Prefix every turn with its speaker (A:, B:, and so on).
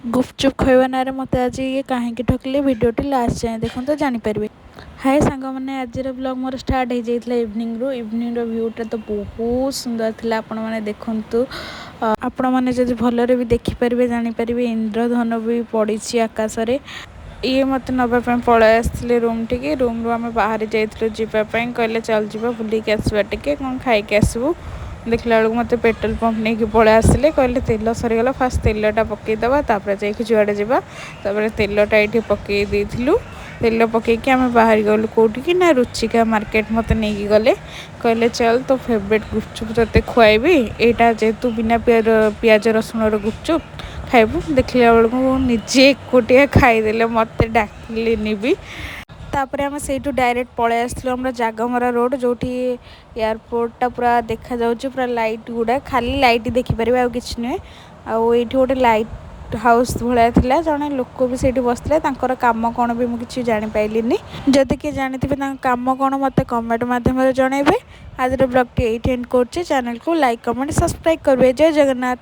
A: ଗୁପଚୁପ୍ ଖାଇବା ନାଁରେ ମୋତେ ଆଜି ଇଏ କାହିଁକି ଠକିଲେ, ଭିଡ଼ିଓଟି ଲାଷ୍ଟ ଯାଏଁ ଦେଖନ୍ତୁ, ଜାଣିପାରିବେ। ହାଏ ସାଙ୍ଗମାନେ, ଆଜିର ବ୍ଲଗ୍ ମୋର ଷ୍ଟାର୍ଟ ହେଇଯାଇଥିଲା ଇଭିନିଂରୁ। ଇଭିନିଂର ଭ୍ୟୁଟା ତ ବହୁତ ସୁନ୍ଦର ଥିଲା। ଆପଣମାନେ ଦେଖନ୍ତୁ, ଆପଣମାନେ ଯଦି ଭଲରେ ବି ଦେଖିପାରିବେ, ଜାଣିପାରିବେ ଇନ୍ଦ୍ରଧନୁ ବି ପଡ଼ିଛି ଆକାଶରେ। ଇଏ ମୋତେ ନେବା ପାଇଁ ପଳାଇ ଆସିଥିଲେ ରୁମ୍ ଟିକେ। ରୁମ୍ରୁ ଆମେ ବାହାରି ଯାଇଥିଲୁ ଯିବା ପାଇଁ। କହିଲେ, ଚାଲ ଯିବା, ବୁଲିକି ଆସିବା, ଟିକେ କ'ଣ ଖାଇକି ଆସିବୁ। ଦେଖିଲା ବେଳକୁ ମୋତେ ପେଟ୍ରୋଲ ପମ୍ପ ନେଇକି ପଳେଇ ଆସିଲେ। କହିଲେ, ତେଲ ସରିଗଲା, ଫାଷ୍ଟ ତେଲଟା ପକାଇଦେବା, ତାପରେ ଯାଇକି ଯୁଆଡ଼େ ଯିବା। ତାପରେ ତେଲଟା ଏଇଠି ପକାଇ ଦେଇଥିଲୁ। ତେଲ ପକାଇକି ଆମେ ବାହାରି ଗଲୁ କେଉଁଠିକି ନା ରୁଚିକା ମାର୍କେଟ ମୋତେ ନେଇକି ଗଲେ। କହିଲେ, ଚାଲ, ତୋ ଫେଭରେଟ୍ ଗୁପଚୁପ୍ ତୋତେ ଖୁଆଇବି। ଏଇଟା ଯେହେତୁ ବିନା ପିଆଜ ରସୁଣର ଗୁପଚୁପ୍ ଖାଇବୁ। ଦେଖିଲା ବେଳକୁ ନିଜେ ଏକୁଟିଆ ଖାଇଦେଲେ, ମୋତେ ଡାକିଲେନି ବି। ତାପରେ ଆମେ ସେଇଠୁ ଡାଇରେକ୍ଟ ପଳେଇ ଆସିଥିଲୁ ଆମର ଜାଗମରା ରୋଡ଼, ଯେଉଁଠି ଏୟାରପୋର୍ଟଟା ପୁରା ଦେଖାଯାଉଛି, ପୁରା ଲାଇଟ୍ ଗୁଡ଼ା। ଖାଲି ଲାଇଟ୍ ଦେଖିପାରିବେ, ଆଉ କିଛି ନୁହେଁ। ଆଉ ଏଇଠି ଗୋଟେ ଲାଇଟ୍ ହାଉସ୍ ଭଳିଆ ଥିଲା। ଜଣେ ଲୋକ ବି ସେଇଠି ବସିଥିଲେ। ତାଙ୍କର କାମ କ'ଣ ବି ମୁଁ କିଛି ଜାଣିପାରିଲିନି। ଯଦି କିଏ ଜାଣିଥିବେ ତାଙ୍କ କାମ କ'ଣ, ମୋତେ କମେଣ୍ଟ ମାଧ୍ୟମରେ ଜଣାଇବେ। ଆଜିର ବ୍ଲଗ୍ଟି ଏଇଠି ଏଣ୍ଡ କରୁଛି। ଚ୍ୟାନେଲକୁ ଲାଇକ୍, କମେଣ୍ଟ, ସବସ୍କ୍ରାଇବ୍ କରିବେ। ଜୟ ଜଗନ୍ନାଥ।